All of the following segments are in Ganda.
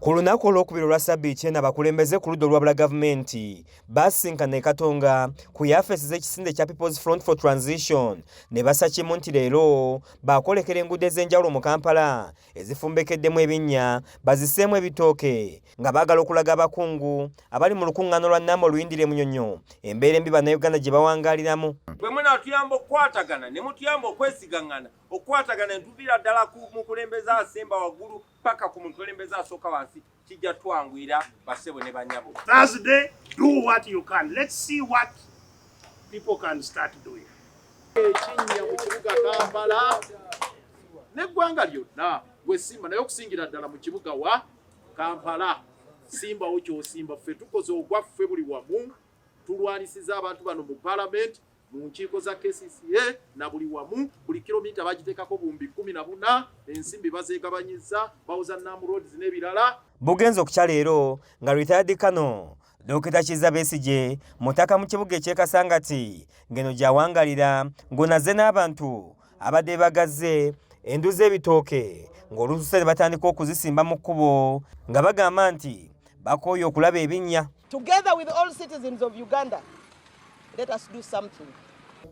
Ku lunaku olwokubiri olwa ssabbiiti eno, abakulembeze ku ludda olwabula gavumenti basinkana e Katonga ku yafeesi z'ekisinde kya People's Front for Transition ne bassa kimu nti leero baakwolekera enguudo ez'enjawulo mu Kampala ezifumbekeddemu ebinnya baziseemu ebitooke nga baagala okulaga abakungu abali mu lukuŋŋaana lwa Namba oluyindira e Munyonyo embeera embi Bannayuganda gye bawangaaliramu. Bwe munaatuyamba okukwatagana ne mutuyamba okwesigaŋŋana okukwatagana ne tuviira ddala ku mukulembeze asemba waggulu paka ku mukulembeze asooka wansi, kijja twanguyira, basebo ne banyabo. Thursday, do what you can. Let's see what people can start doing. Ekinnya mu kibuga Kampala n'eggwanga lyonna gwe simba, naye okusingira ddala mu kibuga wa Kampala, simbawo ky'osimba. Ffe tukoze ogwaffe buli wamu, tulwanisiza abantu bano mu palamenti, mu nkiiko za KCCA na buli wamu. Buli kilomita bagiteekako 14,000, ensimbi bazeegabanyiza, bawoza NAM Roads n'ebirala. Bugenze okukya leero nga retired Colonel Dokita Kizza Besigye mutaka mu kibuga eky'e Kasangati ng'eno gy'awangalira, ng'onaze n'abantu abadde bagazze endu z'ebitooke ng'olusuuse ne batandika okuzisimba mu kkubo nga bagamba nti bakooye okulaba ebinnya. Together with all citizens of Uganda, let us do something.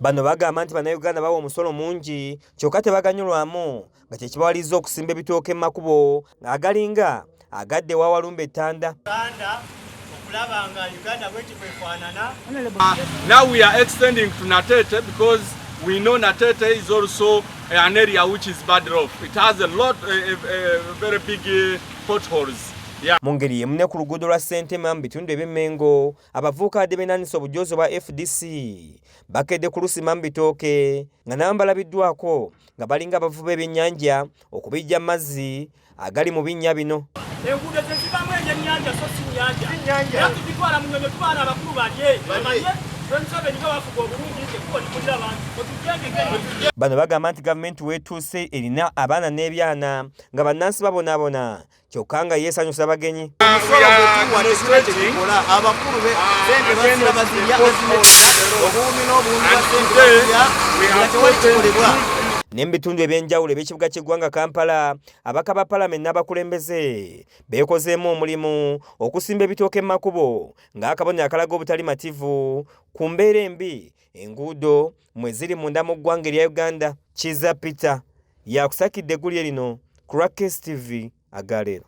Bano bagamba nti Bannayuganda bawa omusolo mungi kyokka tebaganyulwamu, nga kyekibawalirizza okusimba ebitooke mu makubo agalinga agadde ewa Walumba ettanda. Uganda okulaba nga Uganda bweti bwefaanana. Now we are extending to Natete because we know Natete is also an area which is bad off. It has a lot, very big potholes. Yeah. Mu ngeri y'emu ne ku luguudo lwa Ssentema mu bitundu eby'Emmengo, abavubuka badde beenaanisa obujoozi bwa FDC bakedde kulusima mu bitooke nga nabo balabiddwako nga balinga abavuba ebyennyanja okubijja mu mazzi agali mu binnya bino. Enguudo tezibamu ebyennyanja, so si nnyanja, era tugitwala Munyonyo, tubaana abakulu balye bamanye Museveni nga bafuga obulungi nti ekkubo likulira abantu otujjengege. Bano bagamba nti gavumenti weetuuse erina abaana n'ebyana nga bannansi babonaabona, kyokka nga yeesanyusa bagenyi. Omusolo gwe tuwa tekirina kyekikola. Abakulu be sente bazira bazirya, bazimeza obuwumi n'obuwumi bwa sente bazirya nga tewali kikolebwa. Ne mu bitundu ebyenjawulo eby'ekibuga ky'eggwanga Kampala, abaka ba palamenti n'abakulembeze beekozeemu omulimu okusimba ebitooke mu makubo ng'akabonero akalaga obutali mativu ku mbeera embi enguudo mwe ziri munda mu ggwanga erya Uganda. Kiza Peter yakusakidde eggulire lino ku lwa KSTV agaleero.